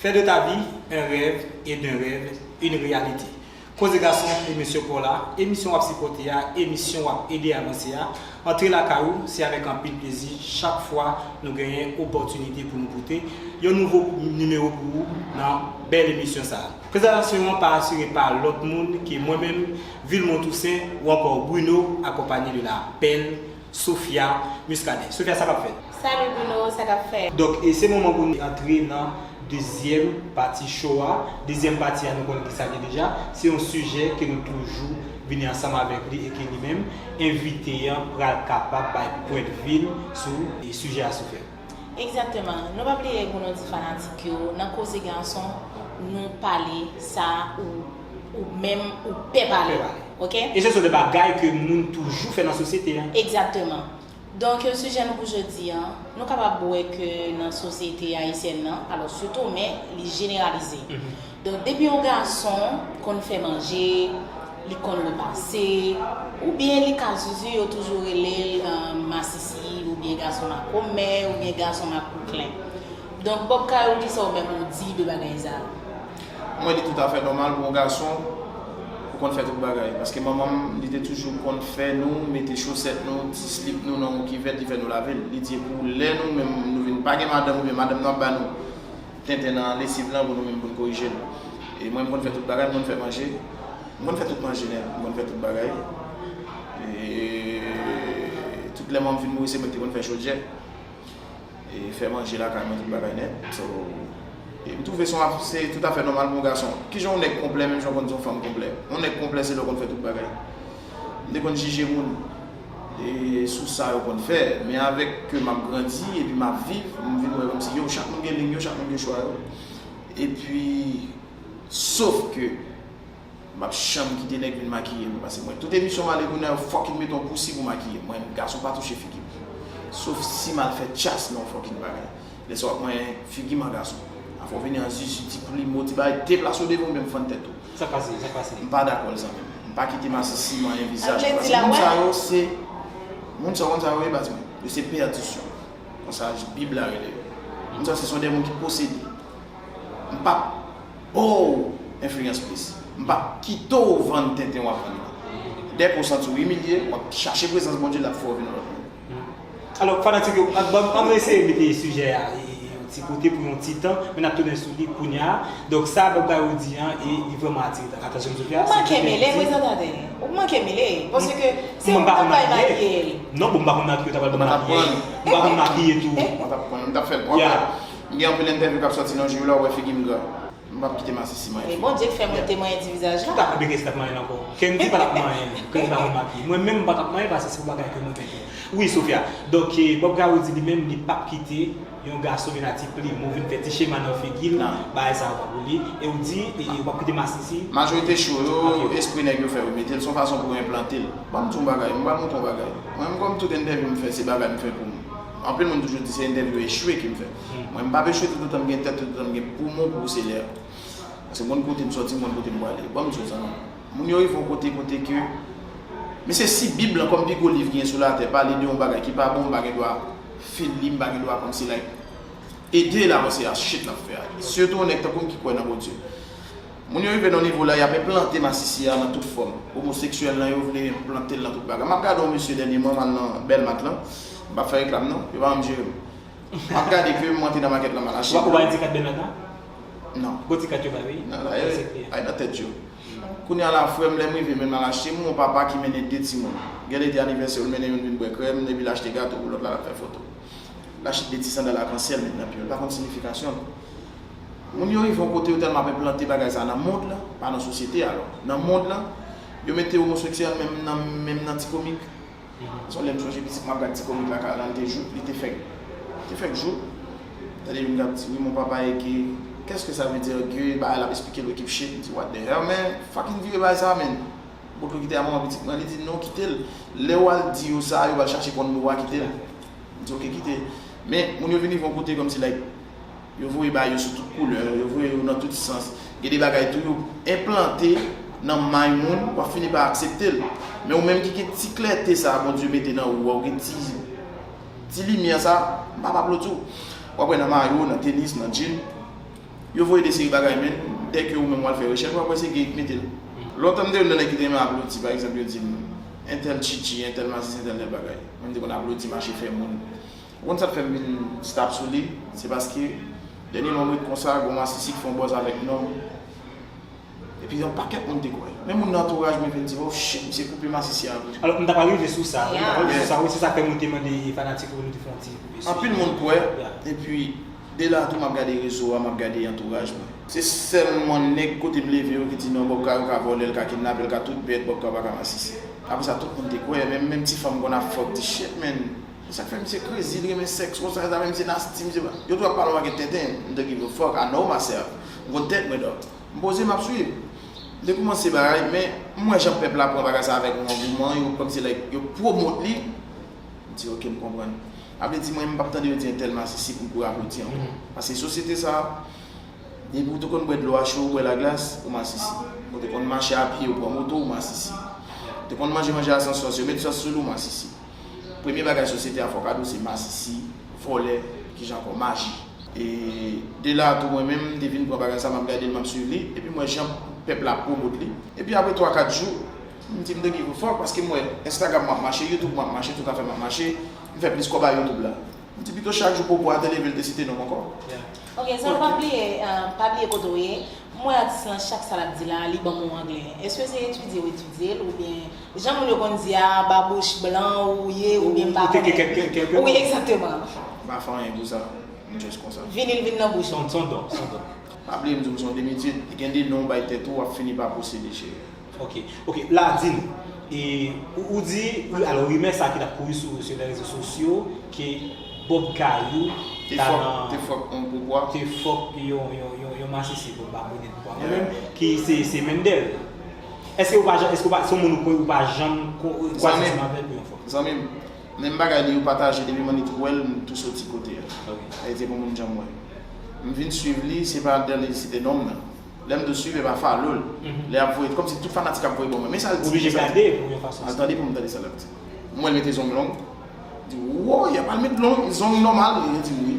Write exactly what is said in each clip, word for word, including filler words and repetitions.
Faire de ta vie un rêve et d'un rêve une réalité. Koze Gason, emisyon pa w la, emisyon w ap sipòte a, emisyon w ap ede avanse a. Antre lakay ou, se avèk anpil plezi chak fwa nou genyen opòtinite pou nou pote yon nouvo nimewo pou ou nan bèl emisyon sa a. Prezantasyon an pa asire pa lòt moun ke mwen menm, Vilmont Toussaint ou ankò Bruno, akonpanye de la bèl Sophia Muscadin. Sophia, sa k ap fèt? Salut Bruno, sa k ap fèt? Donk, e se moman pou nou antre nan dezyèm pati show a. Dezyèm pati a, nou konn ki sa vle deja. Se yon sijè ke nou toujou vini ansanm avèk li e ke li menm, envite an pral kapab bay pwen de vi l sou e sijè a, Sophia. Egzakteman. Nou pa bliye pou nou di fanatik yo, nan Koze Gason, nou pale sa ou, ou menm ou pè pale. Pè pale. Ok? E se sou de bagay ke moun toujou fè nan sosyete a. Egzakteman. Donk, sijè nou pou jodi a, nou kapab wè ke nan sosyete ayisyèn nan, alò sitou, men li jeneralize. Mhm. Donk, depi yon gason konn fè manje, li konn repase, oubyen li ka zuzu, yo toujou rele l, eh, masisi, oubyen gason makomè, oubyen gason makouklen. Donk, Bob Kayou, kisa ou menm ou di de bagay sa a? Mwen, li toutafè nòmal pou yon gason pou konn fè tout bagay. Paske manman m, li te toujou konn fè nou mete chosèt nou, ti slip nou nan yon kivèt, li fè nou lave l. Li di pou lè nou menm, nou vin pa gen madanm, oubyen madanm nou ap ba nou tenten nan lesiv lan pou nou menm pou n korije l. E mwen, m konn fè tout bagay, m konn fè manje. M konn fè tout manje nèt, m konn fè tout bagay. E tout lè manman m fin mouri, se mwen ki te konn fè chodyè. E fè manje lakay mwen, tout bagay nèt. So, e m twouve se yon af-, se toutafè nòmal pou yon gason. Kijan yon nèg konplè, menm jan w konn di yon fanm konplè? Yon nèg konplè, se lè w konn fè tout bagay. M te konn jije moun, e sou sa yo konn fè, men avèk ke m ap grandi epi m ap viv, m vin wè kòmsi, yo, chak moun gen liy yo, chak moun gen chwa yo. Epi, sof ke m p ap janm kite nèg vin makiye m, paske mwen, tout emisyon m ale kounye a, yo fucking mete yon pousi pou makiye m. Mwen, gason pa touche figi m. Sof si m al fè tchas nan yon fucking bagay. Lè sa w ap manyen figi m an gason. Afè w vini an zuzu, ti plimo, ti bagay, deplase w devan w, men m fann tèt ou. Sa k pase? Sa k pase? M pa dakò l, zanmi m. M pa kite masisi manyen vizaj mwen, paske moun sa yo se, moun sa yo, moun sa yo ye, baz mwen. Yo se pèdisyon. Konsa Bib la rele yo. Moun sa se, se de moun ki posede. M p ap ba w enfliyans plis. M p ap kite w vann tenten w ap vann nan. Dèke w santi w imilye, w ap chache prezans Bondye, l ap fè w vin yon lòt moun. Alò, fanatik yo, an, ban, an nou eseye mete sijè a, e, e, yon ti kote pou yon ti tan, men n ap tounen sou li kounye a. Donk, sa Bob Kayou di an, e, li vrèman atire atansyon m, Sophia. Ou manke mele, prezantatè. Ou manke mele, paske se ou k ap bay makiye l. Non, bon, m pa konn makiye, w ta pral ban makiye. M pa konn makiye tou. Mwen t ap pran, mwen t ap fè l pwòp. M gen anpil entèvyou k ap sòti nan jou yo la, w wè figi m gra. M p ap kite masisi manyen figi m. E Bondye k fè mwen te manyen ti vizaj la. Ki ta konn beke si t ap manyen l ankò? Kendy pa t ap manyen l. Kendy pa konn makiye. Mwen menm, m pa t ap manyen l, paske se yon bagay ke mwen pèdi. Wi, Sophia. Donk, e, Bob Kayou di li menm, li p ap kite yon gason vin atire plim ou vin fè ti chema nan figi l, bagay sa yo pa pou li. E ou di, e, e, w ap kite masisi. Majorite show yo, espre nèg yo fè yo mete l, se yon fason pou yo enplante l. Ban m di w yon bagay, m pral montre w yon bagay. Mwen menm, kòm tout entèvyou m fè, se bagay m fè pou m. Anpil moun toujou di se entèvyou echwe ke m fè. Mwen, m p ap echwe toutotan m gen tèt, toutotan m gen poumon pou w se lè. Paske m konn kote m sòti, m konn kote m prale. Ban m di w sa non. Moun yo rive yon kote, kote ke, mesye, si Bib lan, kòm pi gwo liv ki gen sou latè, pale de yon bagay ki pa bon, m pa gen dwa fè li, m pa gen dwa kòmsi, like, ede l avanse a shit l ap fè a. Sitou yon nèg tankou m ki kwè nan Bondye. Moun yo rive nan nivo la, y ap enplante masisi a nan tout fòm. Omoseksyèl lan, yo vle enplante l nan tout bagay. M ap gade yon mesye dènyèman, m al nan Bèlmat lan. M p ap fè reklam non, yo pa janm jere m. M ap gade ke m antre nan makèt lan, m al achte dlo. Ou pa di kat Bèlmat la? Non. Gwo ti kat yo bay, wi. Nan, la, ay nan tèt yo. Kounye a la, frè m, lè m rive, men m al achte, m wè yon papa ki mennen de timoun. Genlè te anivèsè, l mennen youn vin bwè krèm, epi l achte gato pou lòt la, l ap fè foto. L achte de ti sandal akansyèl, met nan pye l. L pa konn siyifikasyon l. Moun yo rive yon kote, yo tèlman ap enplante bagay sa nan mond lan, pa nan sosyete a, alò. Nan mond lan, yo mete omoseksyèl menm nan, menm nan ti komik. Se yon lè m sonje pitit mwen ap gad ti komik lakay la, li te jou, li te fèk, li te fèk jou. Tande youn k ap di, "Oui, mon papa est gay. Qu'est-ce que ça veut dire gay?" Bagay la ap esplike l, ekip shit. M di, "What the hell, man? Fucking vire bagay sa, man." Bout li kite a manman pitit mwen, li di, "Non, kite l. Lè w al di yo sa, yo pral chache konn mo a, kite l." M di, "Ok, kite." Men, moun yo vin rive yon kote kòmsi, like, yo voye bagay yo sou tout koulè, yo voye yo nan tout sans. Gen de bagay tou yo enplante nan may moun, w ap fini pa aksepte l. Men ou menm ki gen ti klète sa a Bondye mete nan ou a, ou gen ti, ti limyè sa a, m p ap aplodi w. W ap wè nan mayo, nan tenis, nan djin, Yo voye de seri bagay, men dèke ou menm w al fè rechèch, w ap wè se gay ki mete l. Lontan m te youn nan nèg ki te renmen aplodi, pa egzanp, yo di m, entèl tchitchi, entèl masisi, entèl tèl bagay. Mwen, m te konn aplodi, mache fè moun. Ou konn sa k fè m vin stop sou li? Se paske, dènyèman, m ret konsa, gen yon masisi ki fè yon buzz avèk non m. Epi yon pakèt moun te kwè. Men moun nan antouraj mwen vin di m, "Oh shit, misye koupe masisi a vre." Alò, m ta pral rive sou sa, wi, m ta pral rive sou sa, wi, se sa k fè nou te mande fanatik yo pou nou te fè yon ti koupe sou. Anpil moun kwè, epi de la tou, m ap gade rezo a, m ap gade antouraj mwen. Se sèlman nèg kote m leve yo ki di, "Non, Bob Kayou ka vòlè, l ka kidnape, l ka tout bèt, Bob Kayou pa ka masisi." Apre sa, tout moun te kwè, menm, menm ti fanm konn ap fòk di, "Shit, man, sa k fè misye crazy, li renmen sèks konsa, sa fè misye nasty, misye pa." Yo tou ap pale yon pakèt tenten, m don't give a fuck, I know myself. M konn tèt mwen, dog. M poze, m ap swiv. M te koumanse bagay, men m wè jan pèp la pran bagay sa avèk yon angouman, yo kòmsi like, yo pwomot li. M di, "Ok, m konprann." Sa vle di, mwen, m p ap tande yo di entèl masisi pou m kouri aplodi ankò. Paske sosyete sa, depi ou te konn bwè dlo a cho, ou bwè laglas, ou masisi. Ou te konn mache a pye, ou pran moto, ou masisi. Ou te konn manje manje a san sòs, yo met sòs sou li, ou masisi. Premye bagay sosyete a fè w kado se masisi, vòlè, kijan ankò, maji. E de la tou mwen menm, m te vin pran bagay sa, m ap gade l, m ap swiv li, epi m wè jan pèp la pwomot li. Epi apre twa kat jou, m di m don't give a fuck, paske m wè Instagram m ap mache, YouTube m ap mache, tout afè m ap mache, m fè plis kòb a YouTube la. M di pito chak jou popo a te leve, l te site non m ankò. Ok, sa pa bliye, pa bliye kote w ye. M wè atis lan, chak sa l ap di la, li ban m yon anglè. Èske se etidye w etidye l, oubyen jan moun yo konn di a, ba bouch blan ou ye, oubyen m pa konnen. Wi, egzakteman. M pa fè anyen pou sa. M just konsa. Vini, l vin nan bouch ou. Se yon don, se yon don. Pa bliye m di w, se yon demetye, gen de non w bay tèt ou, w ap fini pa posede, cheri. Ok, ok. La, di n, e, ou, ou di, alò, rimè sa ki t ap kouri sou, sou lè rezo sosyo, ke Bob Kayou te fòk, te fòk yon popo a, te fòk yon, yon, yon, yon masisi, bon, m pa konnen popo a mwen menm, ki se, se Mendel. Èske ou pa janm, èske ou pa, se yon moun ou pa janm kwaze ansanm avè l pou yon fwa? Zanmi m, menm bagay li yo pataje, depi m annik wè l, m tou soti kote a. Sa vle di, bon, moun janm wè. M vin swiv li, se pa dan li site non m nan. Lè m tou swiv, e pa follow l. Lè y ap voye, kòmsi tout fanatik ap voye ban mwen. Men sa l di, oblije gade pou yon fason. Al tande pou m tande sa l ap di. M wè l mete zong long. M di, "Woy, y ap al met long, zong nòmal." Li di, "Wi."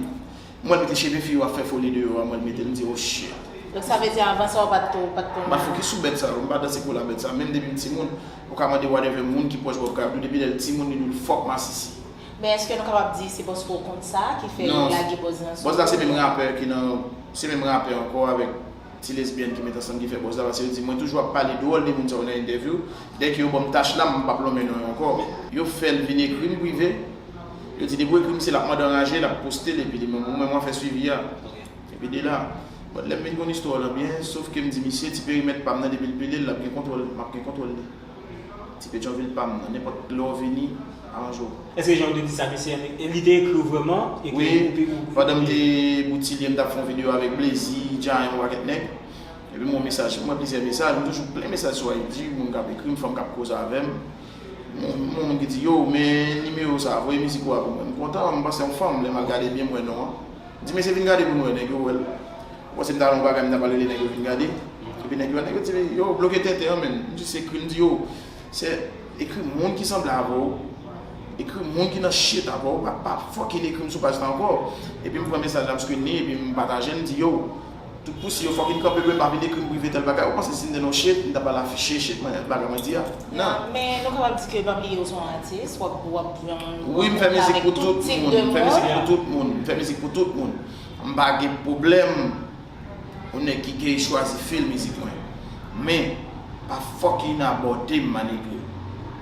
M wè l mete cheve fi yo ap fè foli deyò a, m wè l mete l, m di, "Oh shit." Donk sa vle di avan sa ou pa t, ou pa t konn. M pa fokis sou bèt sa yo, m pa danse pou la bèt sa. Menm depi m timoun, ou ka mande whatever moun ki pwòch Bob Kayou, depi lè l timoun, li di w l fòk masisi. Men èske nou kapab di se paske w konn sa ki fè yo lage buzz lan sou ou? Non. Buzz la se menm rapè ki nan, se menm rapè ankò avèk ti lesbyèn ki met ansanm ki fè buzz la, paske yo di mwen toujou ap pale dwòl de moun sa yo nan entèvyou, dèke yo ban m tach la, m p ap lonmen non yo ankò. Yo fè l vin ekri m prive, yo di depi w ekri m, se l ap mande anraje, l ap poste l, epi li menm, ou menm w ap fè swivi a. Epi de la, but lè m vin konn istwa w lan byen, sof ke m di misye, ti perimèt pa m nan, depi l pile l, l ap gen kontwòl, m ap gen kontwòl li. Ti Petyonvil pa m nan, nenpòt lè w vini, aranje w. Èske jan w te di sa, misye, li te ekri w vrèman? Wi, pandan m te Boutilye, m t ap fè yon videyo avèk Blazy, Giant, yon pakèt nèg. Epi m wè yon mesaj, m wè plizyè mesaj, m toujou plen mesaj sou I G, moun k ap ekri m, fanm k ap koze avè m. M wè yon moun ki di, "Yo, men nimewo sa, voye mizik ou a pou mwen." M kontan, m panse yon fanm, lè m al gade byen, m wè non an. M di, "Mesye, vin gade pou nou wè," nèg yo wè l. Ou panse m ta nan yon bagay, m ta pral rele nèg yo vin gade? Epi nèg yo, nèg yo di, "Yo, bloke tenten an, menn." M jis ekri, m di, "Yo, se ekri moun ki sanble avè w, ekri moun ki nan shit avè w, pa, pa fucking ekri m sou paj la ankò." Epi m pran mesaj la, m screen li, epi m pataje l, m di, "Yo, tout pousi yo fucking kanpe lwen, pa vin ekri m prive tèl bagay." Ou panse si m te nan shit, m ta pral afiche shit mwen, bagay mwen di a? Non. Men nou kapab di ke pa bliye ou se yon atis, w ap, w ap, w ap, wi, m fè mizik pou tout moun, m fè mizik pou tout moun, m fè mizik pou tout moun. M pa gen pwoblèm yon nèg ki gay chwazi fil mizik mwen. Men, pa fucking abòde m, my nigga.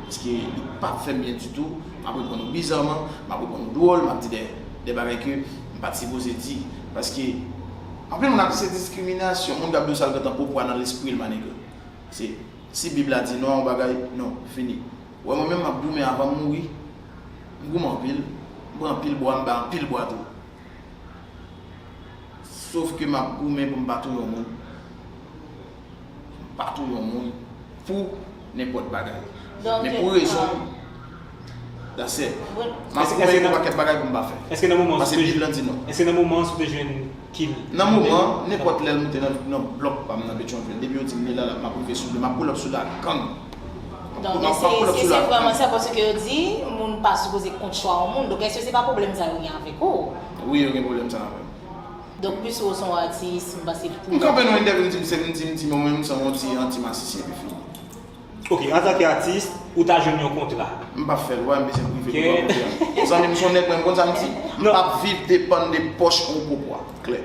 Paske li p ap fè m byen ditou. M ap reponn ou bizarman, m ap reponn ou dwòl, m ap di de, de bagay ke m pa t sipoze di. Paske, anpil moun ap di se diskriminasyon. Moun k ap di w sa, l gentan pran pwa nan lespri l, my nigga. Se, si Bib la di non a yon bagay, non, fini. Ou wè mwen menm, m ap goumen avan m mouri. M goumen anpil, m pran anpil bwa, m bay anpil bwa tou. Sof ke m ap goumen pou m pa touye yon moun. M pa touye yon moun pou nenpòt bagay. Men pou rezon, that's it. M ap goumen pou pakèt bagay pou m pa fè. Èske nan moman an, paske Bib lan di non. Èske nan moman an, si w te jwenn kil? Nan moman an, nenpòt lè l moute nan, nan blòk pa m nan Petyonvil, depi yo di m li la, la, m ap rive sou li, m ap pull up sou la gang. Donk, se, se, se vrèman sa, paske yo di, moun pa sipoze kont chwa yon moun. Donk, èske se pa pwoblèm sa yo gen avèk ou? Wi, yo gen pwoblèm sa avè m. Donk, piske w se yon atis, m panse pou M kanpe nan yon entèvyou, m di, m se, m di, m di, mwen menm, m se yon ti anti-masisi, epi fini. Ok, antanke atis, ou ta jwenn yon kontra. M p ap fè l, wè, m bezwen prive pou mwen. Zanmi m, se yon nèg, mwen, m konn sa m di. M p ap viv depann de pòch yon pwopwa. Klè.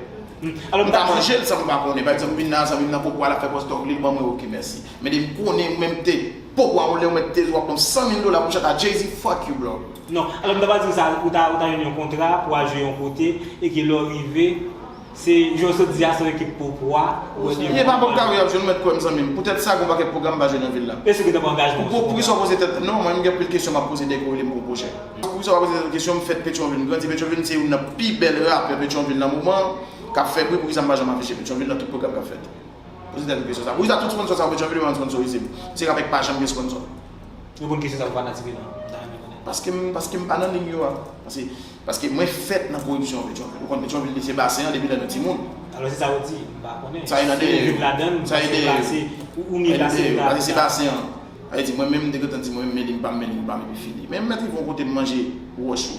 Alò, M ka manje l san m pa konnen. Pa egzanp, m vin nan, zanmi m nan pwopwa, l ap fè pòs dòk li, l ban mwen, ok, mèsi. Men depi m konnen, ou menm te pwopwa, yon lè ou mèt te, w ap ban m san mil dola pou m chante a Jay-Z, fuck you, bro. Non, alò m ta pral di w sa, ou ta, ou ta jwenn yon kontra pou al jwe yon kote, e ke lè w rive, se jan w sot di a, se yon ekip pwopwa, ou wè li. E pa pwòp kari w ap jwenn, ou mèt kwè m, zanmi m. Poutèt sa, gen yon pakèt pwogram m pa jwe nan vil la. Èske w gen tan pou angajman? Pou, pou kisa w poze tèt, non, mwen, m gen pil kesyon m ap poze dèyè ke w rele m pou yon pwojè. Pou kisa w pa poze tèt kesyon, m fèt Petyonvil, m grandi Petyonvil, m se youn nan pi bèl rapè Petyonvil nan moman, k ap fè bri, pou kisa m pa janm afiche Petyonvil nan tout pwogram k ap fèt? Poze tèt ou kesyon sa. Pou kisa tout sponsò sa yo Petyonvil yo pa konn sponsorize m? Se rapè k pa janm gen sponsò. Reponn kesyon sa pou fanatik yo non. M ta renmen konnen. Paske m, paske m pa nan liy yo a. Paske, paske mwen fèt nan koripsyon Petyonvil. Ou konn Petyonvil se basen an depi lè nou timoun. Alò se sa ou di, m pa konnen. Sa e nan de, viv ladan, sa e de, ou ni plase, ou ni plase. Paske se basen an. Sa vle di, mwen menm, m te gentan di, mwen menm, men li m pa m, men li m pa m, epi fini. Men m mèt rive yon kote m manje wòch yo.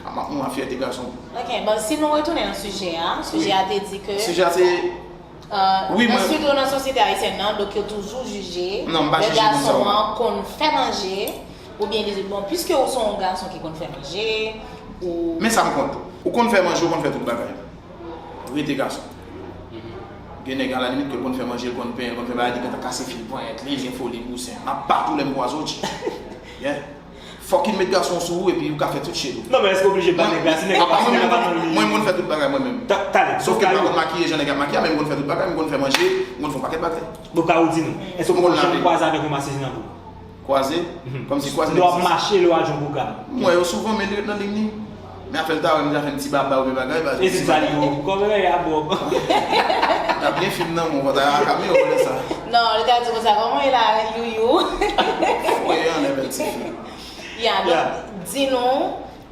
A, m ap mwen a fyète gason. Ok, bon, si nou retounen nan sijè a, sijè a te di ke Sijè a se euh, Wi, nan mwen- swit ou nan sosyete ayisyèn nan, donk yo toujou jije Non, m pa lè jije moun sa, gason non. An konn fè manje, oubyen li di, bon, piske ou se yon gason ki konn fè manje, ou Men sa m konn. Ou konn fè manje, ou konn fè tout bagay. Rete gason. Gen nèg, alalimit, ke l konn fè manje, l konn penyen, l konn fè bagay, li gentan kase fil ponyèt li, li gen foli bousen. M ap bat ou lè m kwaze w, tchè. Yeah. Fòk in met gason sou ou, epi ou ka fè tout shit ou. Non, men èske w oblije bat nèg la? Si nèg la pa, si nèg la pa nan li. Mwen, m konn fè tout bagay mwen menm. Ta- Talè. Sof ke m pa konn makiye jan nèg ap makiye, men m konn fè tout bagay, m konn fè manje, m konn fè yon pakèt bagay. Bon, ka ou di nou, èske w Mwen poko janm lave. Kwaze avèk yon masisi nan bou? Kwaze, kòmsi kwaze Lè w ap egziste. Mache, lè w al jwenn pwogram. M wè yo souvan, men li ret nan liy li. Men afè l ta wè m deja fè yon ti baba oubyen bagay, bagay. E se sa li di, kòm lè y a bòb. T ap gen fim nan, mwen, ta ka men yo lè sa. Non, li ta di konsa, kòman e la, youyou? Foye anlè bèl ti fi. Ya, donk, di nou,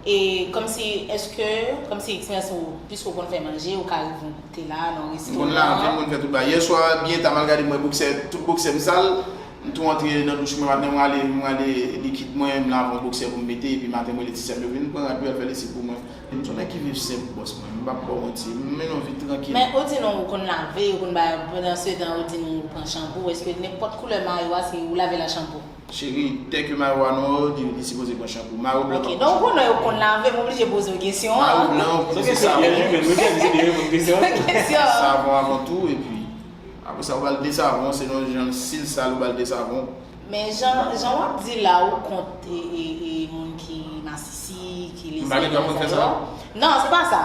e kòmsi, èske, kòmsi eksperyans ou, piske ou konn fè manje, ou ka rive te la nan M restoran. konn lave, m konn fè tout bagay. Yè swa, byen ta, m al gade, m wè boksè, tout boksè m sal. M tou antre nan douch mwen, maten mwen ale, mwen ale likid mwen, m lave yon boksè pou m mete, epi maten mwen rele ti sè m yo vin pran rad pou y al fè lesiv pou mwen. M se yon nèg ki viv senp, bòs mwen, m p ap ba w manti. M mennen yon vi trankil. Men ou di nou ou konn lave, ou konn bay, pandan se tan ou di nou ou pran chanpou, èske nenpòt koulè mayo a se ou lave l ak chanpou? Cheri, dèke mayo a nwa, li, li sipoze pran chanpou. Mayo blan. Ok, donk ou konnen ou konn lave, m oblije poze w kesyon an. Mayo blan, Se se kesyon savon. Pyèj wi menm, wi, se li reponn kesyon an. Kesyon an. Savon avan tou, epi apre sa, ou pral de savon, selon jan, si l sal, ou pral de savon. Men jan, jan w ap di la, ou kont e, e, e moun ki masisi, ki M pa gen dwa konn fè lesbiyèn, sa. Non, se pa sa.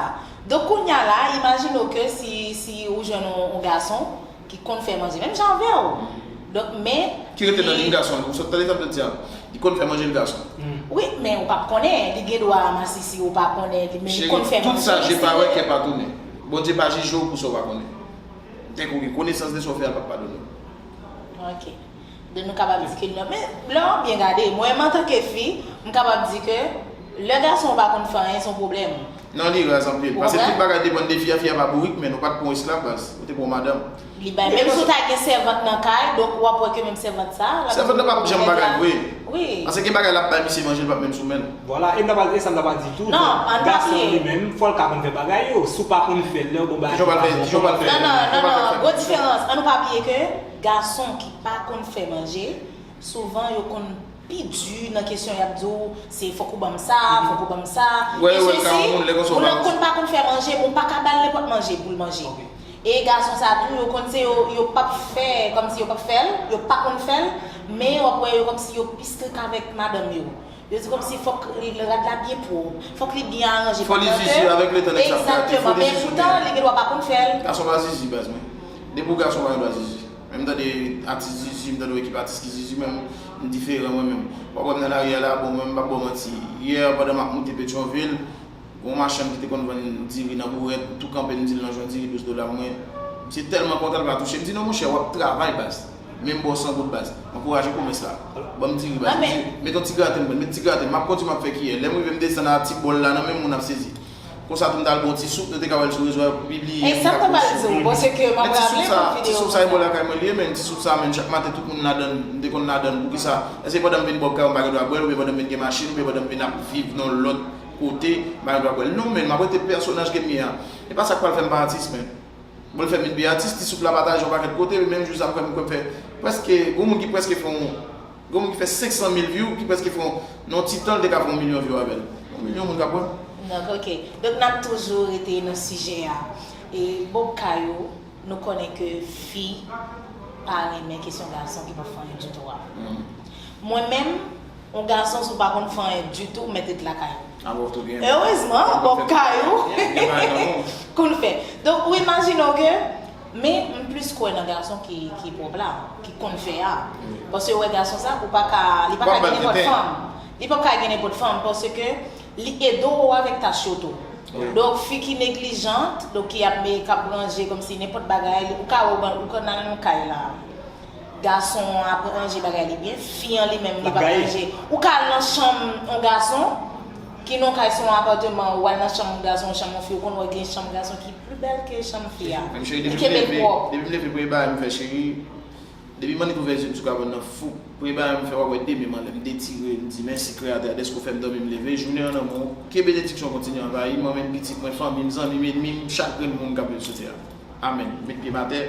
Donk, kounye a la, imajine w ke si, si ou jwenn yon, yon gason ki konn fè manje, menm jan avè w. Donk, men. Ki rete nan liy gason, ou sot tande sa m te di a. Li konn fè manje l gason. Wi, men ou p ap konnen, li gen dwa masisi, ou pa konnen, li, men li konn fè manje. Cheri, tout sa je pa wè, kè pa tounen. Bondye pa jije w pou sa w pa konnen. Dèke ou gen konesans de sa w fè a, l p ap padone w. Ok. Donk nou kapab di ke non. Men lè w byen gade, mwen menm antanke fi, m kapab di ke lè gason w pa konn fè anyen, se yon pwoblèm. Non, li raz anpil. Paske tout bagay depann de fi a, fi a pa bourik, men nou pa t pran esklav, baz. Ou te pran madanm. Li bay, menm si w ta gen sèvant nan kay, donk w ap wè ke menm sèvant sa, l ap Sèvant nan p ap janm bagay vre. Wi. Paske gen bagay l ap bay misye manje, l p ap menm sou men l. Vwala, e m ta pral, e sa m ta pral di tou. Non, an pa Gason bliye. Li menm, fò l ka konn fè bagay yo. Si w pa konn fè l, lè w gon bagay. Kijan w pral fè, kijan w pral fè? Non, non, non, Kijan w pral non, fè? Gwo diferans. An nou pa bliye ke gason ki pa konn fè manje, souvan yo konn pi di nan kesyon y ap di w, se fòk ou ban m sa, fòk ou ban m sa. Wè, E wè, sesi, ka yon moun, lè konsa, moun nan pa- konn pa konn fè manje, moun pa ka ba l nenpòt manje pou l manje. E gason sa tou, yo konn se yo, yo p ap fè, kòmsi yo p ap fè l, yo pa konn fè l, men w ap wè yo kòmsi yo pi strik avèk madanm yo. Yo di kòmsi fòk li, rad la byen pwòp, fòk li byen aranje. Fò li zizi avèk letan nèg sa ap gade, fò Egzakteman, li men zizi. Poutan, li gen dwa pa konn fè l. Gason pa zizi, baz mwen. Depi w gason, w pa gen dwa zizi. Menm tande atis zizi, m tande yon ekip atis ki zizi, men m diferan mwen menm. W ap wè m nan lari a la, bon, mwen m p ap ba w manti. Yè, pandan m ap moute Petyonvil, gon machann ki te konn vann diri nan bourèt, m tou kanpe, m di l non, jwenn diri douz dola pou mwen. Misye tèlman kontan, l pa touche. M di non, monchè, w ap travay, baz. Men m ba w san goud, baz. Ankouraje komès la. Ban m diri, baz. M di, met yon ti graten, met ti graten. M ap kontinye, m ap fè kiyè. Lè m rive, m desann a ti bòl la nan men moun, ap sezi. Konsa tou m t al bon ti soup, nou te ka wè l sou rezo a, yo pibliye. E sa m ta pale di w, bon, se ke m ap Men ti soup raple sa, pou ti soup videyo sa e bò sa. Lakay mwen li ye, men ti soup sa, men chak maten tout moun ladann, m te konn ladann, poukisa? Èske pandan m vin bò kay ou m pa gen dwa bwè l, oubyen pandan m vin gen machin, oubyen pandan m vin ap viv nan lòt Kote, bagay dwa bwè l. Non, men, m ap rete pèsonaj ke m ye a. E pa sa k pral fè m pa atis, men. Bon, l fè m vin pi atis, ti soup la pataje yon pakèt kote, menm jou sa m fè m kwè m fè prèske, gon moun ki prèske fè yon, gon moun ki fè senk san mil view, ki prèske fè yon, nan yon ti tan, l te ka fè yon milyon view avè l. Yon milyon moun k ap wè m. Donk, ok. Donk, n ap toujou rete nan sijè a. E Bob Kayou, nou konnen ke fi pa renmen kesyon gason ki p ap fè anyen ditou a. Mwen menm, yon gason, si w pa konn fè anyen ditou, w mèt ret lakay ou. Erezman, Bob Kayou konn fè. Donk, ou imajine w ke, men m plis kwè nan gason ki, ki pwòp la, ki konn fè a. Paske w wè gason sa, ou pa ka, li pa ka gen nenpòt fanm. Li p ap ka gen nenpòt fanm, paske li ede w avèk tach yo tou. Donk, fi ki neglijant, donk ki ap, k ap ranje kòmsi nenpòt bagay, ou ka wè, ou ka nan yon kay la. Gason an ap ranje bagay li byen, fi an li menm li p ap ranje. Ou ka al nan chanm yon gason ki nan yon kay, se yon apatman, ou al nan chanm yon gason, yon chanm yon fi, ou konn wè gen chanm gason ki pi bèl ke chanm fi a. Li kenbe l pwòp. Depi m leve, premye bagay m fè, cheri, depi m annik ouvè zye m sou kabann nan, fou, premye bagay m fè, w ap wè de men m anlè, m detire, m di mèsi Kreyatè a dèske w fè m dòmi m leve, jounen an nan men w, ke benediksyon kontinye anvayi m, mwen menm, pitit mwen, fanmi m, zanmi m, ènmi m, chak grenn moun k ap viv sou tè a. Amèn. M met pye m atè.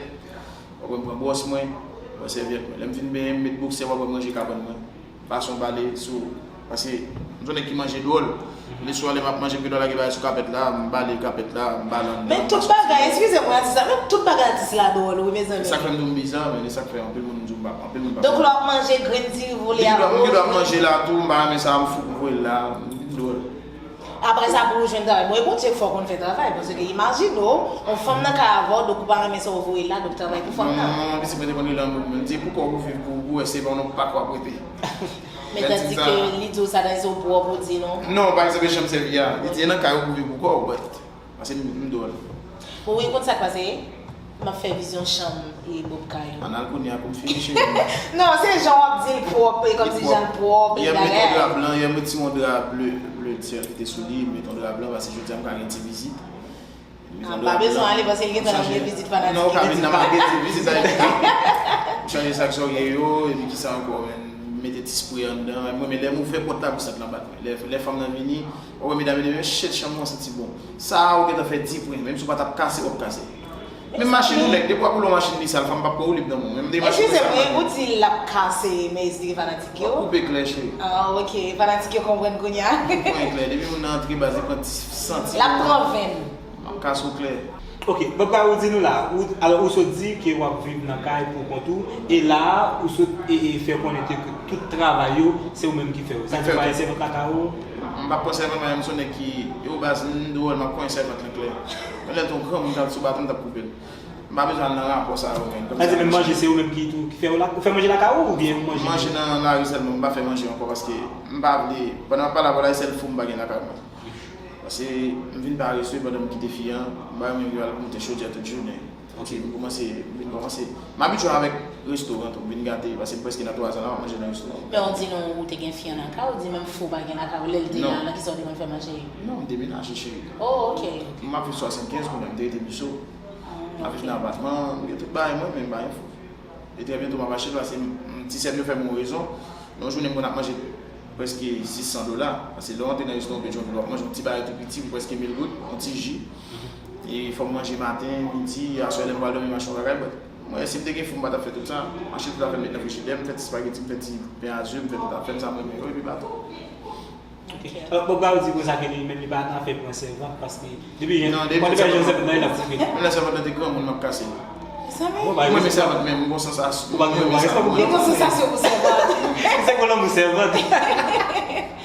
W ap wè m pran bwòs mwen, pran sèvyèt mwen. Lè m fin benyen, m met boksè, w ap wè m ranje kabann mwen. Fason m pale sou, paske m se yon nèg ki manje dwòl. Leswa lè m ap manje, m gen dwa lage bagay sou kapèt la, m bale kapèt la, m bale anndan. Men tout bagay, eskize mwen atis la, men tout bagay atis la dwòl wi mezanmi. E sa k fè m di w m biza, men e sa k fè anpil moun di w m pa, anpil moun pa. Donk lè w ap manje grenn diri vole a, m gen dwa ap manje la tou, m pa renmen sa, m fou pou voye l la, m dwòl. Apre sa pou ou jwenn travay. Bon, e Bondye k fè w konn fè travay, paske imajine w, yon fanm nan kay avè w, donk ou pa renmen sa w voye la, donk travay pou fanm nan. Non, pitit mwen te konn rele anmou, m di pou kò w pou viv pou, pou wè se pa yon pak w ap rete. Men tandis ke li di w sa nan se w pwòp ou di non. Non, pa egzanp e chanm sèvi a, li di e nan kay ou pou viv pou kò w, but, paske m, m dwòl. Bon, wi, ou konn sa k pase? M ap fè vizyon chanm e Bob Kayou. Ann al kounye a pou m fini, cheri. Non, se jan w ap di l pwòp, e kòmsi jan l pwòp, e bagay. Yè m met yon dra blan, yè m retire yon dra ble, ble syèl ki te sou li, m met yon dra blan, paske jodi a m ka gen ti vizit. M pa bezwen ale, paske l gentan nan vye vizit fanatik. Non, ou ka vin nan m ap gen ti vizit sa. M chanje sa k sòrye yo, epi kisa ankò, men, m mete ti spre anndan. M renmen lè m ouvè pòt la pou sant lan bat mwen. Lè, lè fanm nan vini, w ap wè medam yo di, men shit, chanm ou an santi bon. Sa a, ou gentan fè di pwen, menm si w pa t ap kase, w ap kase. Menm machin ou nèg, depi w ap woule yon machin li sal, fanm p ap pran woulib nan men w. Menm de machin ou sal. Eskize mwen, ou di l ap kase, men èske li gen fanatik yo? W ap koupe klè, cheri. Ah, ok, fanatik yo konprann kounye a. Ou pran klè, depi moun nan antre baz, li pran ti santi. L ap pran venn. M ap kase w klè. Ok, Bob Kayou, di nou la, ou, alò ou sot di ke w ap viv nan kay pou kont ou, e la a, ou sot e, e fè konnen ke tout travay yo, se ou menm ki fè yo. Sa di w pa gen sèvant lakay ou? M p ap pran sèvant mwen, m se yon nèg ki, yo baz, m dwòl, m ap konyen sèvant lan klè. Men lè l te yon granmoun k al sou baton, m t ap koupe l. M pa bezwen al nan rapò sa yo, men. Sa di menm manje se ou menm ki tou, ki fè yo la, ou fè manje lakay ou, oubyen ou manje? M manje nan lari sèlman, m pa fè manje ankò, paske m pa vle, pandan m ap pale avè w la, e sèl fou m pa gen lakay mwen. Paske m vin parese pandan m kite fi an, m pa renmen yo al moute chodyè tout jounen. Ok, m kòmanse, m vin kòmanse. M abitye avèk restoran tou, m vin gate, paske m prèske nan twa zan la, m ap manje nan restoran. Men w di nou ou te gen fi an lakay ou, di menm fou pa gen lakay ou, lè l te la, nan kisa w te konn fè manje? Non, m demenaje, cheri. Oh, ok. M ap viv swasannkenz kounye a, m te rete Biso. M ap viv nan apatman, m gen tout bagay mwen, men m pa gen fou. E trè byento m ap achte l, paske m, m, ti sè m yo fè m yon rezon. Yon jounen m konn ap manje prèske sis san dola. Paske lè w antre nan restoran Petyonvil, w ap manje yon ti bagay tou piti pou prèske mil goud, yon ti ji. E fò m manje maten, midi, aswè lè m pral dòmi, m achte yon bagay, but mwen, si m te gen fou, m pa t ap fè tout sa. M achte tout afè m met nan frijidè, m fè ti spageti, m fè ti pen a ze, m fè tout afè m, sa m renmen yo, epi bato. Ok. Alò, Bob Kayou di konsa ke li menm li pa nan afè pran sèvant, paske depi jan, non, depi sèvant nan, li ap koupe. Menm lè sèvant nan te granmoun, m ap kase l. Mezanmi. Mwen, men sèvant menm, m gon sansasyon. Ou pa gen respè pou li. Li gon sansasyon pou sèvant. Se gon lanmou sèvant.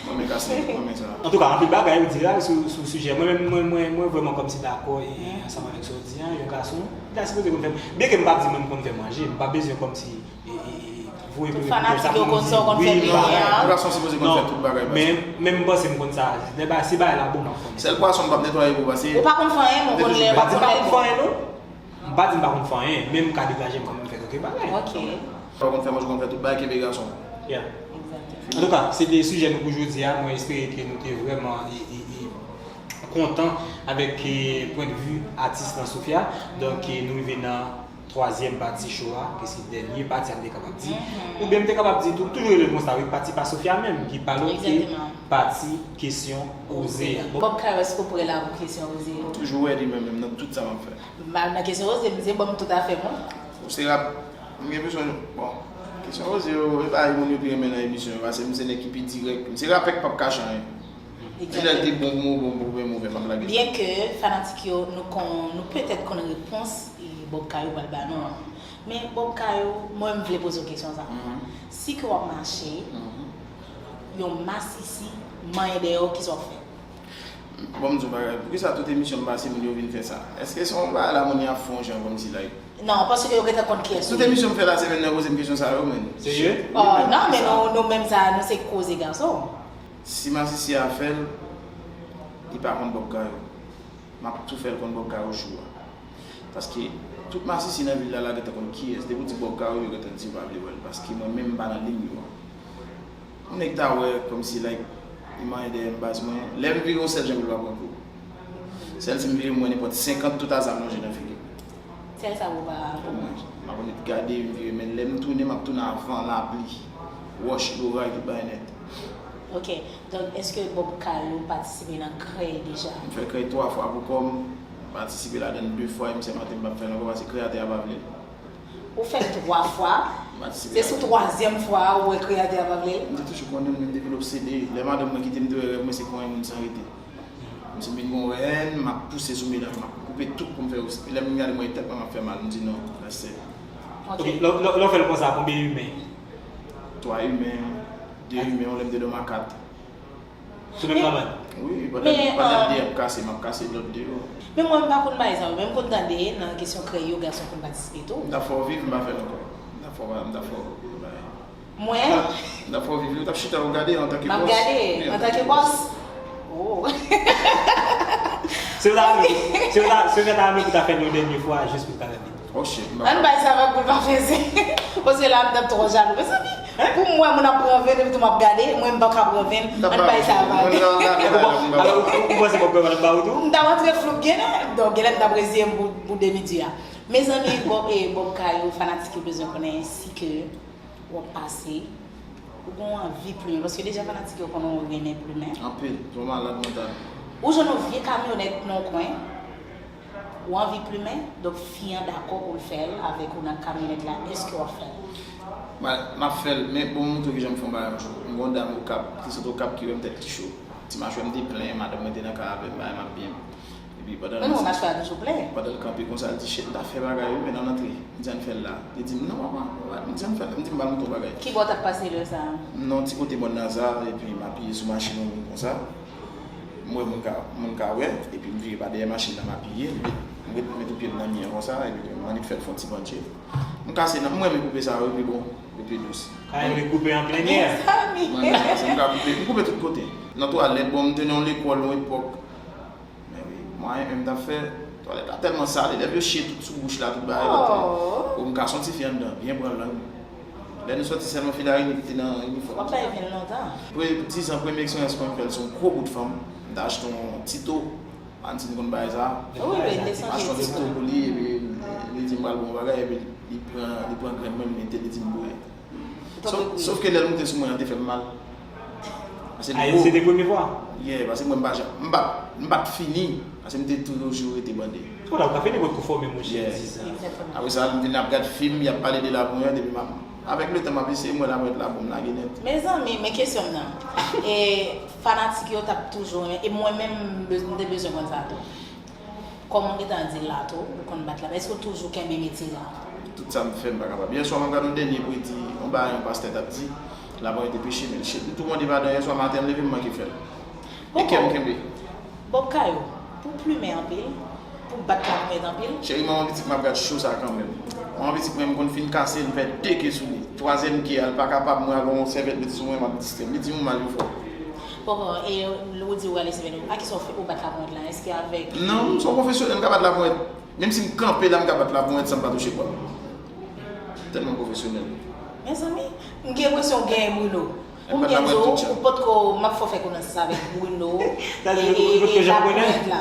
Mwen, men kase l, mwen, men sa. Antouka, anpil bagay ou di la sou, sou sijè. Mwen menm, mwen, mwen, mwen vrèman kòmsi dakò e ansanm avèk sa w di an, yon gason, li ta sipoze konn fè, byenke m p ap di mwen m konn fè manje, m pa bezwen kòmsi e, e, e, voye pou fanatik yo konn sa w konn fè byen an. Yon gason sipoze konn fè tout bagay, men, men m panse m konn sa. Lè ba, si bagay la bon, m ap konnen. Sèl pwason m p ap netwaye pou pase. Ou pa konn fè anyen, men w konn lè w pa konn fè anyen, non? M pa di m pa konn fè anyen, men m ka degaje m kanmenm fè kèk bagay. Ok. Ou konn fè manje, ou konn fè tout bagay, kenbe gason. Yeah. Antouka, se te sijè nou pou jodi a. Mwen espere ke nou te vrèman e, e, e, kontan avèk e, pwennvi atis lan Sophia. Donk, e, nou rive nan twazyèm pati cho a, ke se dènye pati a m te kapab di. Oubyen m te kapab di tou, toujou rele l konsa, wi, pati pa Sofia menm, ki pa lòt ke pati kesyon oze a. Bon, Bob Kayos, pou prè la pou kesyon oze yo. Toujou wè li menm, menm nan tout sa m ap fè. M pa nan kesyon oze, m se bon, m tout afè mwen. Ou se rap, m gen pwoblèm, bon, kesyon oze yo, e pa moun yo pi renmen nan emisyon yo, paske m se nèg ki pi dirèk, m se rapè k p ap kache anyen. Genèral te bon pou mwen, bon pou mwen, move, m ap lage. Byenke fanatik yo, nou kon, nou petèt konn repons Bob Kayou pral ba nou an. Men Bob Kayou, mwen m vle poze w kesyon sa. Si ke w ap mache, yon masisi manyen dèyè w, kisa w ap fè? Bon, m di w bagay, poukisa tout emisyon m pase, moun yo vin fè sa? Èske se yon bagay la moun yo ap fè yon jan kòmsi like. Non, paske yo gentan konn kiyès ou ye. Tout emisyon m fè la, se menm nèg poze m kesyon sa yo, menm. Serye? Oh, non, men nou, nou menm sa, nou se koze gason. Si masisi a fè l, li pa konn Bob Kayou. M ap tou fè l konn Bob Kayou jou a. Paske tout masisi nan vil la, la gentan konn kiyès. Depi w di Bob Kayou, yo gentan di yo pa vle wè l. Paske mwen menm m pa nan liy yo a. Yon nèg ta wè kòmsi like li manyen dèyè m baz mwen. Lè m vire yon sèl jan pou l pa pran kou. Sèl si m vire m wè nenpòt senkant tout a zam lonje nan figi m. Sèl sa pou pa. Pou mwen, m ap annik gade, m vire men lè m tounen, m ap tounen avan lapli, wòch, loray, tout bagay nèt. Ok. Donk, èske Bob Kayou patisipe nan krèy deja? M fè krèy twa fwa pou kò m, m patisipe ladan l de fwa, e m sèmante m p ap fè l ankò paske kreyatè a pa vle l. Ou fè l twa fwa? M patisipe ladan l. Se sou twazyèm fwa a ou wè kreyatè a pa vle l? M te toujou konnen l, men m te vin obsede. Lè madanm mwen kite m, m te wè rèv mwen se konyen moun san rete. M se vin gon rèn, m ap pouse sou medam, m ap koupe tout pou m fè osi. Lè m vin gade m wè tèt mwen ap fè mal, m di non, that's it. Ok, lè w fè l konsa, konbyen imen? Twa imen, de imen, yon lè m te dòmi a kat. Sou menm kabann? Wi, pandan de ap kase, m ap kase lòt de yo. Men mwen m pa konn bagay sa yo, men m konn tande nan kesyon krèy yo, gason konn patisipe tou. M t ap fè w viv, m pa fè l ankò. M t ap fè w, m t ap fè w bagay. Mwen? M t ap fè w viv li, ou t ap chita w gade antanke bòs. M ap gade antanke bòs? Oh. Se w ta renmen, se w ta, se w ta renmen pou ta fè l yon dènye fwa, jis pou l ta tande. Oh shit, m pa. Ann bay sa vag pou l pa feze. Paske la m t ap twò jalou. Mezanmi, pou m wè moun ap pran venn epi tou m ap gade, mwen m pa ka pran venn. Ann bay sa vag. Alò, ou panse Bob Kayou pa t ap ba ou tou? M t ap antre flou genlè, donk genlè m t ap reziye m pou, pou demi di a. Mezanmi, Bob, e, Bob Kayou, fanatik yo bezwen konnen si ke w ap pase, ou gen yon anvi plimen, paske deja fanatik yo konnen w renmen plimen. Anpil, se yon malad mantal. Ou jwenn yon vye kamyonèt nan yon kwen, ou anvi plimen, donk fi an dakò pou l fè l avèk ou nan kamyonèt la, èske w ap fè l? M ap fè l, men bon, m montre w kijan m fè yon bagay yon jou. M gen yon dam Okap, ki sot Okap ki wè m tèt ki cho. Ti machwè m te plen, madanm mwen te nan kay avè m, bagay m ap byen. Epi pandan l. Menm machwè a toujou plen. Pandan l kanpe konsa, l di, "Shit, m ta fè bagay wi, men ann antre." M di, "Ann fè l la." Li di m, "Non, papa, m di ann fè l." M di, "M pral montre w bagay." Kibò w t ap pase lè sa a? Non, ti kote Mòn Laza, epi m apiye sou machin yon moun konsa. M wè moun ka, moun ka wè, epi m vire pa dèyè machin nan, m apiye, m ret, m ret met yon pye m nan mi an konsa, epi m annik fè l fè yon ti bandje. M kase nan, m renmen koupe sa wi, pi bon, li pi dous. Ka renmen koupe an plennè. Mezanmi. M renmen sa, paske m ka koupe, m koupe tout kote. Nan twalèt, bon, m te nan yon lekòl yon epòk, Men wi, mwayen menm t ap fè, twalèt la tèlman sal, elèv yo chiye tout sou bouch la, tout bagay yo te. Oh. M ka soti fi anndan, byen pran lang. Lè nou soti sèlman fi Larini ki te nan inifòm. W ap bay vin lontan. Pre, dizan, premye eksperyans mwen m fè l se yon gwo bout fanm. M t achte yon tito, Ann si n konn bagay sa. Wi, wi, m te sonje. M achte yon tito pou li, epi li di m pral ba w yon bagay, epi li pran, li pran grenn mwen, li mete, li di m boure. Sòf, sòf ke lè l moute sou mwen an te fè m mal. Paske l gwo. Se te premye fwa? Yeah, paske mwen m pa janm, m pa, m pa t fini. Paske m te toujou rete bande. Kounye a ou ka fini kot kou fòme monchè, dizan. Apre sa, m vin ap gad fim, y ap pale de labonyèt, epi m ap, avèk letan m ap eseye, m wè labonyèt la bon, m lage nèt. Mezanmi, men kesyon m nan. E fanatik yo t ap toujou renmen, e mwen menm, m bez-, m te bezwen konn sa tou. Kòman w gentan di l la tou, ou konn bat la, èske w toujou kenbe metye a? Tout sa m fè, m pa kapab. Yèswa, m ap gade yon dènye predi, yon bagay yon pastè t ap di, labonyèt te peche, men l chèt. M tou mande padan yèswa maten, m leve, m manke fè l. E kè m kenbe. Bob Kayou, pou plimen anpil, pou bat labonyèt anpil. Cheri, manman pitit, m ap gad cho sa kanmenm. Manman pitit mwen, m konn fin kase l, m fè de ke sou li. Twazyèm ke a, l pa kapab, mwen avè yon sèvyèt met sou mwen, m ap distrè l. Li di m ou mal yon fwa. Bon, bon, e ou di ou rale sèvyèt ou, a kisa w fè, ou bat labonyèt la? Èske avèk... Non, m se yon pwofesyonèl, m ka bat labonyèt. Menm si m kanpe la, m ka bat labonyèt san m pa touche bòl. Tèlman pwofesyonèl. Mezanmi, m gen enpresyon w genyen Bruno. Pou m gen di w, ou potko, m ap fè w fè konesans avèk Bruno e, e, e Laponyèt la.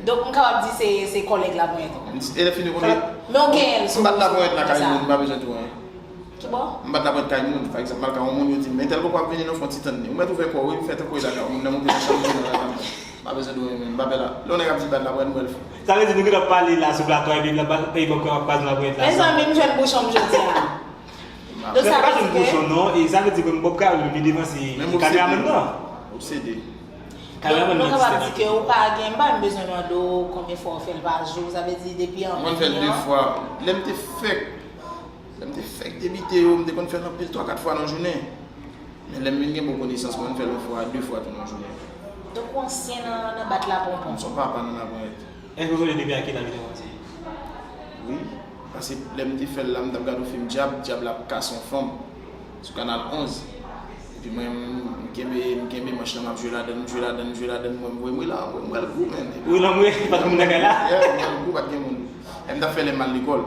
Donk, m kapab di se, se kòlèg Laponyèt ou. E lè fini konnen. Men w genyen l sou, m bat Laponyèt la kay moun, m pa bezwen di w anyen. Ki bò? M bat Laponyèt kay moun, pa egzanp, m al kay yon moun, yo di m, entèl poko ap vini non, fè yon ti tann li. Ou mèt ouvè kò w, wi, m fè tankou e lakay ou, moun nan monte nan chanm, vin nan lakay m. M pa bezwen di w anyen, men m pa pè la. Lè yon nèg ap di bat Laponyèt, m wè l fou. Sa vle di nou gentan pale la sou plato a, epi l ap, epi Bob Kayou ap kraze Laponyèt la. Mezanmi, m jwenn bouchon m jodi a. Donk sa vle di ke non, e sa vle di ke Bob Kayou li devanse kameramann nan. Obsede. Kameramann nan. Donk nou kapab di ke ou pa gen, m pa menm bezwen mande w konbyen fwa w fè l pa jou, sa vle di depi an. Mwen fè l de fwa. Lè m te fèk, lè m te fèk debite yo, m te konn fè l anpil twa, kat fwa nan jounen. Men lè m vin gen bon konesans, mwen fè l yon fwa, de fwa tou nan jounen. Donk ou ansyen nan, nan bat Laponyèt. M se yon papa nan Laponyèt. Èske w sonje depi a kilaj ou te kòmanse? Wi, paske lè m te fè l la, m t ap gade yon fim dyab, dyab la ap kase yon fanm sou Kanal onz. Epi mwen, m, m kenbe, m kenbe manch lan, m ap jwe ladann, m jwe ladann, m jwe ladann, mwen, m wè, m wè la, m wè, m wè l gou, men. Wi, nan mwen, pa t moun nan kay la. Yeah, m wè l gou, pa t gen moun. Lè m t ap fè lè m al lekòl.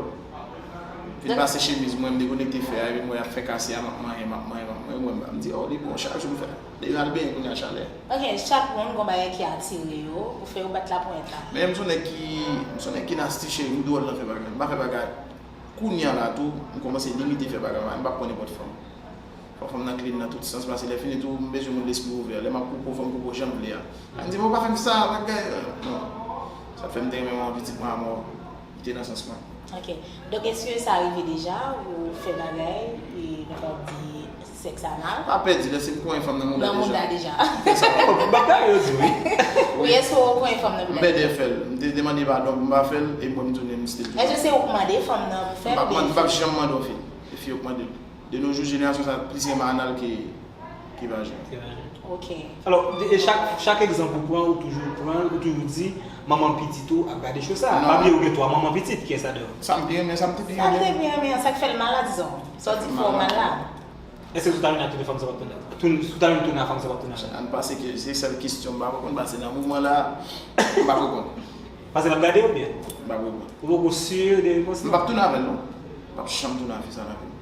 Vin pase chemiz mwen, m dekonekte fè a, epi m wè y ap fè kase a, m ap manyen, m ap manyen, m ap manyen, mwen, m di, oh, li bon, chak jou m fè. Depi m al benyen kounye a chalè. Ok, chak moun gon bagay ki atire yo, pou fè yo bat Laponyèt la. Men m se yon nèg ki, m se yon nèg ki nasty cheri, m dwòl nan fè bagay, m pa fè bagay. Kounye a la tou, m kòmanse limite fè bagay, m pa pran nenpòt fanm. Fò fanm nan clean nan tout sans, paske lè fini tou, m bezwen moun lespri ouvè. Lè m ap koupe w, fò m koupe w jan m vle a. Ann di, bon, pa fè m sa, bagay, non. Sa fè m te renmen manman pitit mwen a mò. Li te nan sans mwen. Ok. Donk, èske sa rive deja ou fè bagay, e, nou kapab di, sèks anal? Pa pèdi, lè se m konyen fanm nan mouda deja. Nan mouda deja. Fè sa. Oh, bagay yo di, wi. Wi, èske ou konyen fanm nan mouda deja? M pèdi fè l. M te demande padon pou m pa fè l, e mwen m tounen m still. Èske se ou k mande fanm nan pou fè l, oubyen? M p ap mande, m p ap janm mande yon fi. Se fi yo k mande l. De nos jours, jenerasyon sa plis renmen anal ke, ke vajen. Ke vajen. Ok. Alò, e chak, chak egzanp ou pran, ou toujou pran, ou toujou di, manman pitit ou ap gade cho sa. Non. Pa bliye ou gen twa manman pitit, kiyès ladan yo? Sa m pi renmen, sa m te pi renmen. Sa m te pi renmen, sa k fè l mal la, dizon. Sa w di k fè w mal la. Èske si w ta vin ak tout fanm sa w ap tounen? Tout, si w ta vin tounen ak fanm sa w ap tounen? Ann pase ke se sèl kesyon m pa konprann, paske nan moman la, m pa konprann. Paske l ap gade w oubyen? M pa konprann. Ou poko si de repons lan? M p ap tounen avè l, non. M p ap janm tounen ak fi sa nan vi m.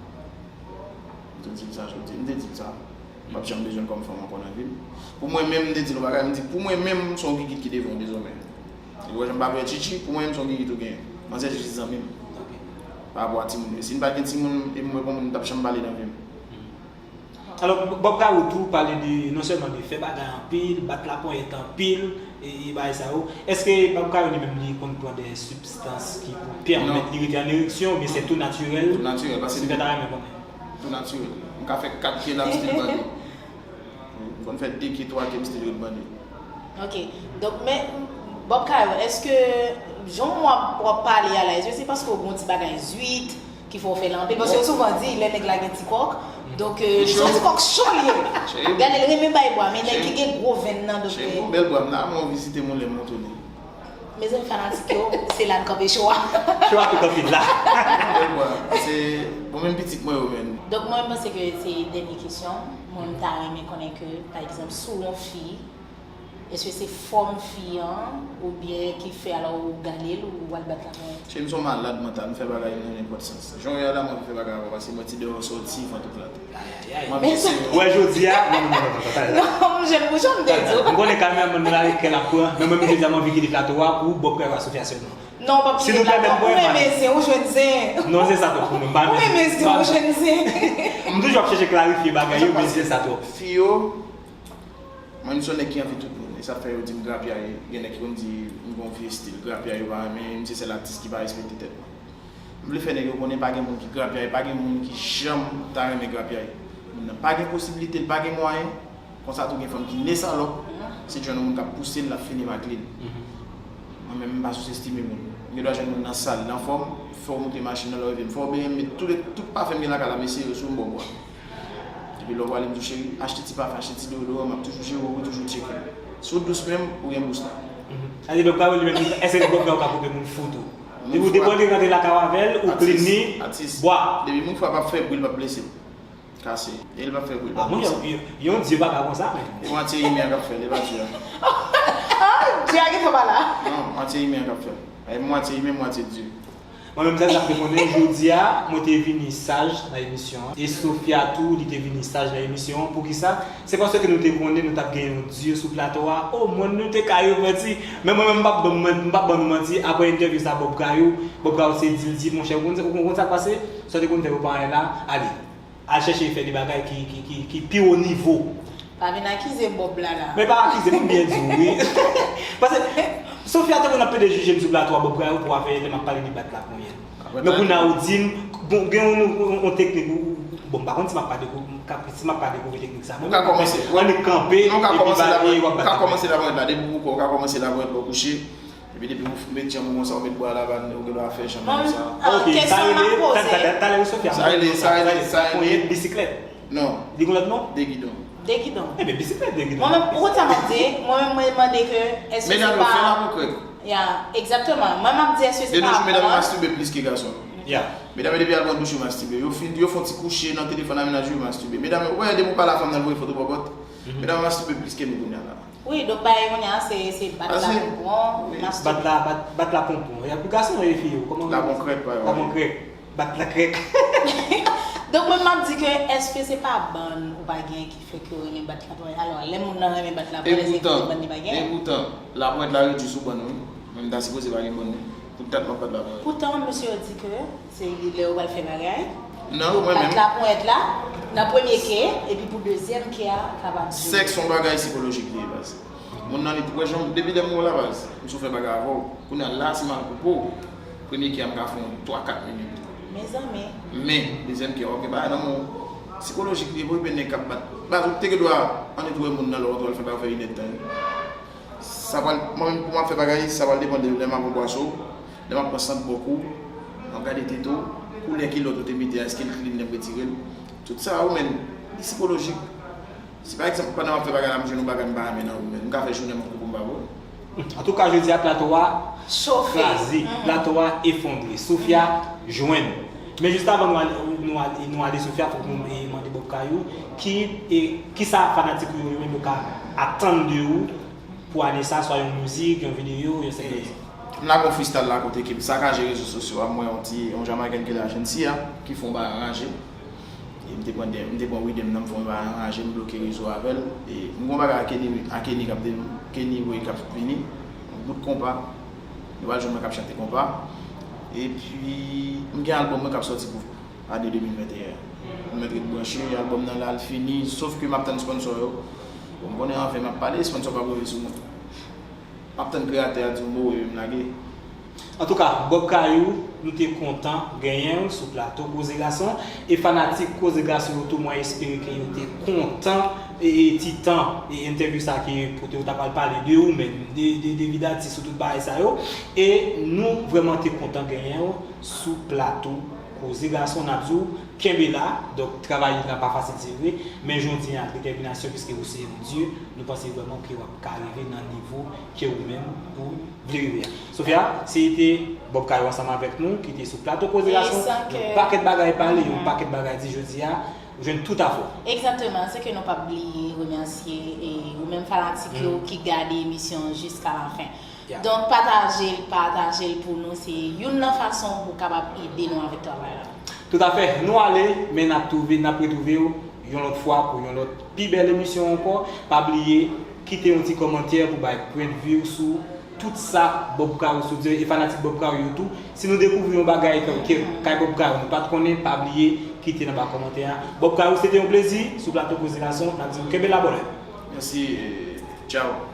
M te di l sa jodi, m te di l sa. M p ap janm bezwen l kòm fanm ankò nan vi m. Pou mwen menm, m te di l yon bagay, m di, pou mwen menm, m se yon gigit ki devan w dezòmè. Ou wè jan m pa vle wè Chichi, pou mwen menm, se yon gigit ou genyen. Manzè Chichi se zanmi m. Ok. Pa rapò a timoun yo. Si n pa t gen timoun, e m wè pou moun, m t ap janm pale nan vi m. Alò, Bob Kayou tou pale de, non sèlman de fè bagay anpil, bat laponyèt anpil, e, e bagay sa yo. Èske Bob Kayou li menm li konn pran de sibstans ki pou pèmèt li rete an ereksyon, oubyen se tou natirèl? Tou natirèl, paske si m ta renmen konnen. Tou natirèl. M ka fè kat pye la, m still bande. M konn fè de ke twa ke m still ret bande. Ok. Donk, men, Bob Kayou, èske jan w ap, w ap pale a la, èske se paske w gen yon ti bagay zwit ki fè w fè l anpil? Paske yo souvan di, lè nèg la gen ti kòk, donk, euh, se yon ti kòk cho li ye. Gade, l renmen bay bwa, men nèg ki gen gwo venn nan, donk, cheri, euh, bon, bèl bwa, m nan, mwen vizite moun lè m montre li. Mezanmi fanatik yo, se la n kanpe cho a. Cho a tou kanpe la. Bon, bèl bwa, se, bon, menm pitit mwen yo, men. Donk, mwen, m panse ke se dènye kesyon, mwen, m ta renmen konnen ke, pa egzanp, si w yon fi, èske se fòm fi an, oubyen ki fè alò ou gade l, ou al bat laponyèt? Cheri, m se yon malad mantal, m fè bagay nan nenpòt sans. Jan w ye a la, m anvi fè bagay avè w, paske mwen ti deyò sòti, van tou plat. Ayayay. M anvi ese yo. Ou wè jodi a, non, non, non, non, non, non. Non, m jwenn bouchon, m te di w. M konnen kameramann nan la, kè l ap pran, men mwen, jodi a, m anvi kite plato a pou Bob Kayou asosiyasyon nou. Non, w p ap kite plato a. Ou renmen zen, ou jwenn zen. Non, zen sa twòp pou mwen, m pa renmen zen. Ou renmen zen, ou jwenn zen. M toujou ap chèche klarifye bagay yo, men zen sa twòp. Fi yo, mwen, m se yon nèg ki anvi tout moun, e sa fè yo di m grapyay. Gen nèg ki konn di m gon vye estil, grapyay yo pa renmen, m se sèl atis ki pa respekte tèt mwen. M vle fè nèg yo konnen pa gen moun ki grapyay, pa gen moun ki janm ta renmen grapyay. Moun nan pa gen posiblite, l pa gen mwayen. Konsa tou gen fanm ki ne salòp, se jwenn yon moun k ap pouse l, l ap fini m ak li. Mwen menm, m pa souzestime moun. M gen dwa jwenn moun nan sal, l anfòm, fè w moute machin nan, lè w rive, m fè w benyen, m met tout, tout pafen m gen lakay la, m eseye yo sou m, ba w bwa. Epi lè w prale, m di w, cheri, achte ti pafen, achte ti deodoran, m ap toujou jere w, wi, toujou tcheke m. Si w dous menm, ou gen bous la. Sa vle di, Bob Kayou li menm, èske Bob Kayou ka koupe moun fou tou? Depi w depi w rantre lakay ou avè l, ou clean li, bwa. Depi moun fwa p ap fè bri, l p ap blese m. Kase. E l p ap fè bri, l p ap blese m. Yon dye pa ka konsa, men. E mwatye imen an k ap fè l, e pa dye a. Ah, dye a gentan pa la. Non, mwatye imen an k ap fè l. E mwatye imen, mwatye dye. Mwen menm, sa sa fè konnen jodi a, mwen te vini saj nan emisyon an. E Sofia tou, li te vini saj nan emisyon an. Poukisa? Se paske nou te konnen nou t ap gen yon duo sou plato a. O, mwen, nou te ka yo manti. Men mwen menm, m p ap ban, m p ap ban nou manti. Apre entèvyou sa, Bob Kayou, Bob Kayou se di l di, monchè, ou konn, ou konn sa k pase? Sa w te konn fè pou pa anyen la, ale. Al chèche fè de bagay ki, ki, ki, ki pi wo nivo. Pa vin akize Bob la la. Men pa akize m, m byen di w, wi. Paske Sofia te konn ap pede jije m sou plato a, Bob Kayou, pou afè lè m ap pale de bat la ponyèt. Men kounye a ou di m, bon, gen yon, yon, yon teknik, ou, ou, bon, m pa konn si m ap pa dekou-, m ka, si m ap pa dekouvri teknik sa. Ou ka kòmanse. Annik kanpe, epi pale, w ap bat la ponyèt. Ou ka kòmanse la ponyèt la, depi ou ka kòmanse la ponyèt lè w kouche. Epi depi ou met janm ou konsa, ou met bra la, ou gen dwa fè janm ou konsa. Ok, sa rele, ta-, ta-, ta-, talè ou Sofia, sa rele, sa rele, sa rele ponyèt bisiklèt. Non. Li gen lòt non? Degidon. Degidon. Ebyen, bisiklèt degidon. Mwen menm, ou konn sa m ap di? Mwen menm, mwen mande ke, èske se pa... Medam yo, fè laponkrèk. Ya, egzakteman. Mwen, m ap di, èske se pa... De nos jours, medam yo mastibe plis ke gason yo. Ya. Medam yo, depi y al pran douch, yo mastibe. Yo fin, yo fè yon ti kouche nan telefòn a mennaj yo, yo mastibe. Medam yo, wè, depi w pale a fanm nan, l voye foto bòbòt. Medam yo mastibe plis ke nou kounye a la. Wi, donk bagay kounye a, se, se bat la ponpon, mastibe. Bat la, bat, bat la ponpon. E pou gason yo e fi yo, kòman... Laponkrèk, pa yo. Laponkrèk. Bat la krèk. Donk, mwen, m ap di ke, èske se pa bann ou pa gen ki fè ke w renmen bat la ponyèt? Alò, lè moun nan renmen bat la ponyèt, èske se bann li pa gen? E poutan, laponyèt la redui sou bann, wi. Mwen, m ta sipoze pa gen bann, wi. Pou dat m ap bat la ponyèt. Poutan, mesye yo di ke se lè yo pral fè bagay, non, mwen bat menm. Laponyèt la, nan premye ke, epi pou dezyèm ke a, kapab di. Sèks se yon bagay sikolojik li ye, baz. Moun nan li, wè jan, depi lè m wè w la, baz, m sou fè bagay avè w. Kounye a la, si m al koupe w, premye ke a m ka fè yon twa kat minit. Mezanmi. Men, dezyèm ke a, w ap gen bagay nan men w. Sikolojik li ye, pou gen nèg k ap bat. Baz, ou te gen dwa annik wè moun nan lè w antre w al fè bagay, w fè inèdtan, wi. Sa pral, mwen menm, pou m ap fè bagay, sa pral depann de lè m ap pran bwason, lè m ap pran sant bòk ou, m ap gade tete w, koulè kilòt ou te mete a, èske l klin lè m retire l. Tout sa, ou menm, li sikolojik. Si pa egzanp, pandan m ap fè bagay la, m jwenn yon bagay m pa renmen nan ou menm, m ka fè jounen m ap koupe m pa bo. Antouka, jodi a, plato a kraze, plato a efondre. Sofia jwenn. Men jis avan nou ale, nou ale, nou ale, Sofia, fòk nou, eh, mande Bob Kayou, ki, eh, kisa fanatik ou yo, yo menm yo ka atann de ou pou ane sa, swa yon mizik, yon videyo, yon sèvis. M lage yon freestyle la kote ke m sakaje rezo sosyo a, m wè yon ti, yon Jamayiken ki la, Ajanti a, ki fè yon bagay anraje. E m te pran de, m te pran riddim nan, m fè yon bagay anraje, m bloke rezo avè l. E m gen yon bagay a Kenny, a Kenny k ap de, Kenny Way k ap vini. Yon bout konpa. Nou pral jwenn mwen k ap chante konpa. Epi, m gen albòm mwen k ap sòti pou ane de mil venteyen. Nou mèt ret branche, albòm nan la, l fini, sof ke m ap tann sponsò yo. Bon, m konnen anfen m ap pale, sponsò p ap rive sou mwen. M ap tann kreyatè a di yon mo epi m lage. Antouka, Bob Kayou, nou te kontan genyen w sou plato Koze Gason. E fanatik Koze Gason yo tou, mwen espere ke yo te kontan e, e ti tan e entèvyou sa ke kote w ta pral pale de ou menm, de, de, de vi datis ou tout bagay sa yo. E nou vrèman te kontan genyen w sou plato Koze Gason. N ap di w kenbe la. Donk, travay la pa fasil, se vre, men jodi a, ak detèminasyon, piske ou se yon dye, nou panse vrèman ke w ap ka rive nan nivo ke ou menm ou vle rive a. Sofia, se te Bob Kayou ansanm avèk nou ki te sou plato Koze Gason. Yon pakèt bagay pale, yon pakèt bagay di jodi a, ou jwenn tout afè w. Egzakteman, se ke nou p ap bliye remèsye, e, ou menm fanatik yo ki gade emisyon an jiska lafen. Donk, pataje l, pataje l pou nou. Se youn nan fason pou w kapab ede nou avèk travay la. Toutafè. Nou ale, men n ap twouve, n ap retwouve w yon lòt fwa pou yon lòt pi bèl emisyon ankò. Pa bliye, kite yon ti kòmantè pou bay point of view sou tout sa Bob Kayou sot di e fanatik Bob Kayou yo tou. Si nou dekouvri yon bagay ke, ke kay Bob Kayou nou pa t konnen, pa bliye kite nan ba kòmantè a. Bob Kayou, se te yon plezi sou plato Koze Gason. N ap di w kenbe la, bòlè. Mèsi, e, tchaw.